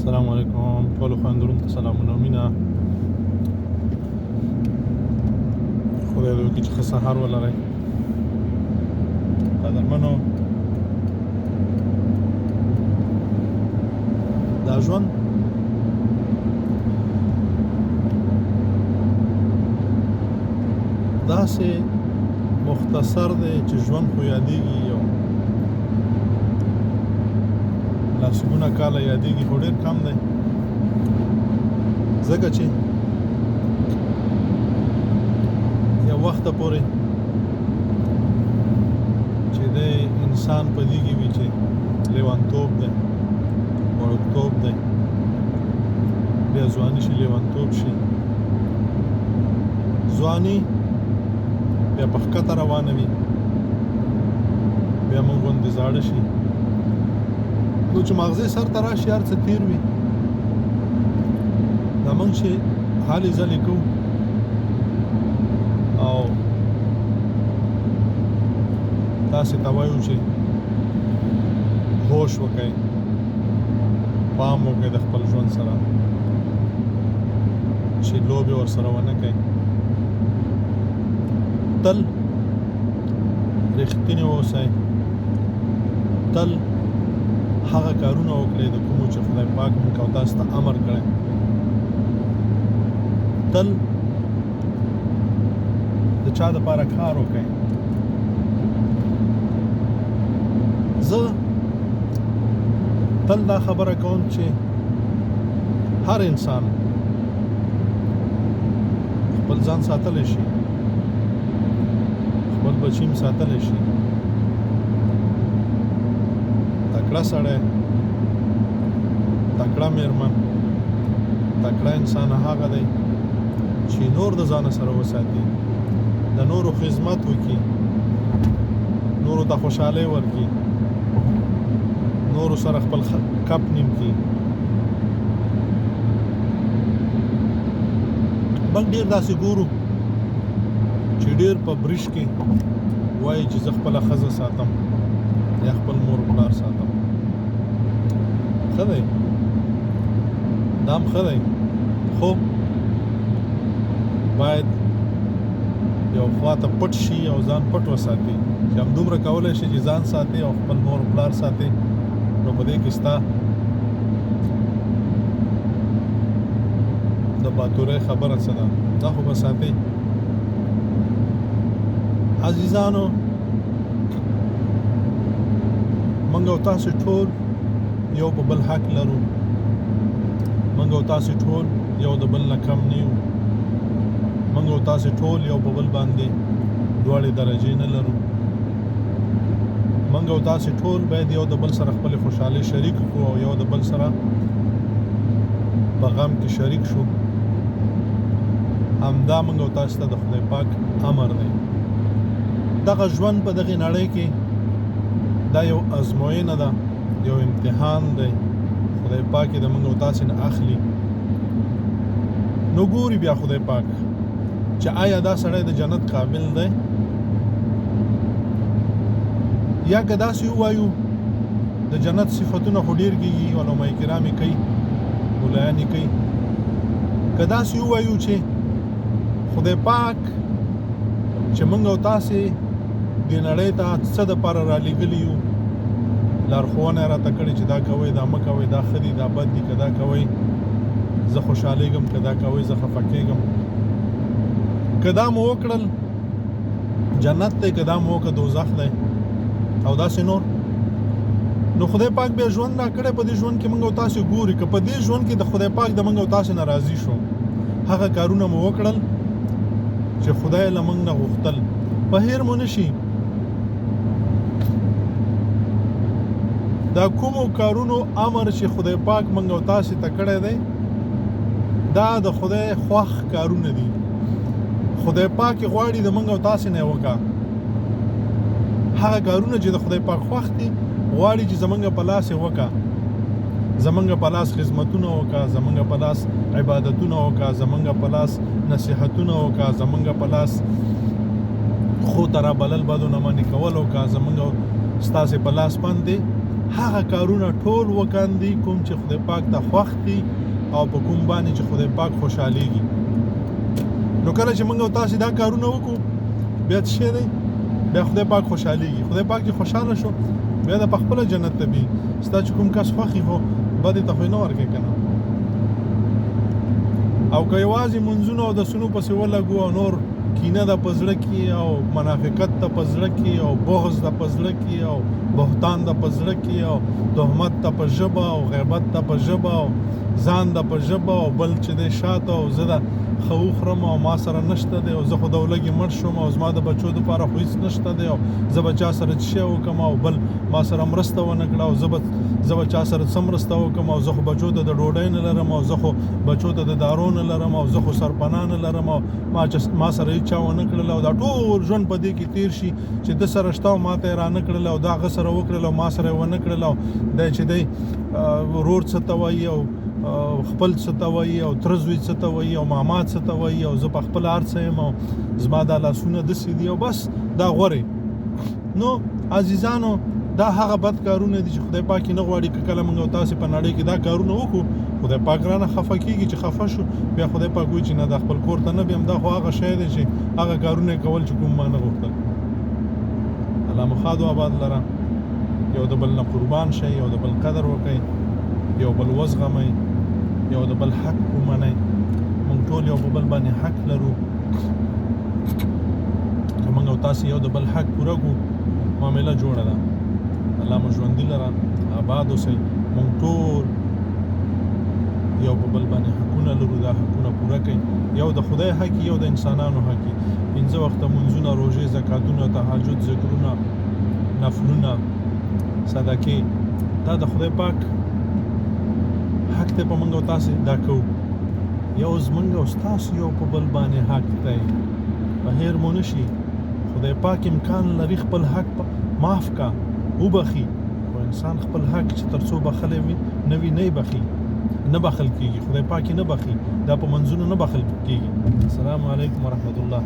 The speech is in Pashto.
السلام علیکم ټولو خویندو ورونو ته سلامونه او مینه. خدای دې وکړي چې ښه سهار ولرئ. قدرمنو، دا ژوند داسې مختصر دی چې ژوند خو یادېږي، یو لسګونه کاله یادېږي، خو ډېر کم دی، ځکه چې یو وخته پورې چې د انسان په دې کې وي چې لیوانتوب دی، وړوکتوب دی، بیا ځواني شي، لیوانتوب شي، ځواني بیا په ښکته روانه وي، بیا موږ غوندې زاړه شي، نو چې ماغزې سر ته راشي هر څه تېر وي. دا موږ چې هلې ځلې کوو او تاسې ته وایو چې هوش وکړئ، پام وکړئ د خپل ژوند سره، چې لوبې ورسره ونه کوئ، تل رښتیني اوسئ، تل هغه کارونه وکړئ د کومو چې خدای پاک موږ او تاسو ته امر کړی، تل د چا دپاره کار وکړئ. زه تل دا خبره کوم چې هر انسان خپل ځان ساتلی شي، خپل بچي هم ساتلی شي. تکړه سړی، تکړه میرمن، تکړه انسان هغه دی چې نور د ځانه سره وساتي، د نورو خدمت وکړي، نورو ته خوشحالۍ ورکړي، نورو سره خپل کپ نیم کړي. موږ ډېر داسې ګورو چې ډېر په برش کې وایي چې زه خپله ښځه ساتم یا خپل مور پلار ساتم. ښه دی، دا هم ښه دی، خو باید یو خوا ته پټ شي او ځان پټ وساتي. چې همدومره کولی شي چې ځان ساتي او خپل مور پلار ساتي، نو په دې کې ستا د باتورۍ خبره څه ده؟ دا خو به ساتي. عزیزانو، موږ او تاسو ټول یو په بل حق لرو، موږ او تاسو ټول یو د بل نه کم نه یو، موږ او تاسو ټول یو په بل باندې دواړې درجې نه لرو. موږ او تاسو ټول باید یو د بل سره خپلې خوشحالۍ شریک کړو او یو د بل سره په غم کې شریک شو. همدا موږ او تاسو ته د خدای پاک امر دی. دغه ژوند په دغې نړۍ کې دا یو ازموینه ده، یو امتحان دی، خدای پاک یې د موږ او تاسو نه اخلي. نو ګوري بیا خدای پاک چې آیا دا سړی د جنت قابل دی، یا که داسې ووایو د جنت صفتونه خو ډېر کېږي، علما کرام یې کوي، مولایان یې کوي. که داسې ووایو چې خدای پاک چې موږ او تاسې د نړۍ ته څه دپاره رالیږلي یو، لارښوونه یې راته کړې چې دا کوئ، دا مه کوئ، دا ښه دي، دا بد دي، که دا کوئ زه خوشحالېږم، که دا کوئ زه خفه کېږم، که دا مو وکړل جنت دی، که دا مو وکړه دوزخ دی، او داسې نور. نو خدای پاک بیا ژوند راکړی، په دې ژوند کې موږ او تاسې ګوري که په دې ژوند کې د خدای پاک د موږ او تاسې نه راضي شو، هغه کارونه مو وکړل چې خدای له موږ نه غوښتل. په هېر مو نه شي دا کومو کارونو امر چې خدای پاک موږ او تاسې ته کړی دی، دا د خدای خوښ کارونه دي. خدای پاک غواړي د موږ او تاسې نه وکړه هغه کارونه چې د خدای پاک خوښ دي، غواړي چې زمونږ په لاس یې وکړه، زمونږ په لاس خدمتونه وکړه، زمونږ په لاس عبادتونه وکړه، زمونږ په لاس نصیحتونه وکړه، زمونږ په لاس خو ته رابلل بدو نه منې کول وکړه، زمونږ ستاسې په لاس باندې هغه کارونه ټول وکاندي کوم چې خدای پاک ته خوښ دي او په کوم باندې چې خدای پاک خوشحاليږي. نو کله چې موږ تاسو دا کارونه وکړو بیا څه شی دی؟ بیا خدای پاک خوشحاليږي. خدای پاک چې خوشحاله شو بیا د خپل جنت ته بي. ستا چې کوم کس خوښي خو بدې ته خو نه ورکې کنه. او که یوازې منځونو او د سونو پسې ولګو او نور کینه د پزړه کې او منافقت د پزړه کې او بغض د پزړه کې او بهتان د پزړه کې او تهمت د په ژبه او غیبت د په ژبه او ځان د په ژبه او بل چې د شاته او زه د ښه وخورم او ما سره نشته دی او زه خو د ولږې مړ شوم او زما د بچو دپاره خو هېڅ نشته دی او زه به چا سره څه شی وکړم او بل ما سره مرسته ونه کړه او زه به چا سره څه مرسته وکړم او زه خو بچو ته د ډوډۍ نه لرم او زه خو بچو ته د دارو نه لرم او زه خو سرپناه نه لرم او ما سره هېڅ چا ونه کړل او دا ټول ژوند په دې کې تېر شي چې ده سره شته او ما ته یې رانه کړل او دا هغه سره وکړل او ما سره یې ونه کړل او دی چې دی ورور څه ته وایي او خپل څه ته وایي او تره زوی څه ته وایي او ماما څه ته وایي او زه په خپله هر څه یم او زما دا لاسونه داسې دي او بس دا غورې. نو عزیزانو دا هغه بد کارونه دي چې خدای پاک یې نه غواړي. که کله موږ او تاسې په نړۍ کې دا کارونه وکړو خدای پاک رانه خفه کېږي. چې خفه شو بیا خدای پاک وایي چې نه دا خپل کور ته نه بیم، دا خو هغه شی دی چې هغه کارونه یې کول چې کوم ما نه غوښتل. الله مو ښاد او آباد لره. یو د بل نه قربان شئ، یو د بل قدر وکړئ، یو بل وزغمئ، یو د بل حق ومنئ. موږ ټول یو په بل باندې حق لرو. که موږ او تاسې یو د بل حق پوره کړو معامله جوړه ده. الله مو ژوندي لره، آباد اوسئ. موږ ټول یو په بل باندې حقونه لرو، دا حقونه پوره کړئ. یو د خدای حق، یو د انسانانو حق. پنځه وخته منځونه، روژې، زکاتونه، تهجد، ذکرونه، نفلونه، صدقې، دا د خدای پاک حق دی په موږ او تاسې دا کوو. یو زمونږ او ستاسو یو په بل باندې حق دی. په هېر مو نه شي خدای پاک امکان لري خپل حق معاف کا وبخي، خو انسان خپل حق چې تر څو بخلی وي نه وي نه یې بخي، نه بخل کېږي. خدای پاک یې نه بخي، دا په منځونو نه بخل کېږي. السلام علیکم ورحمت الله.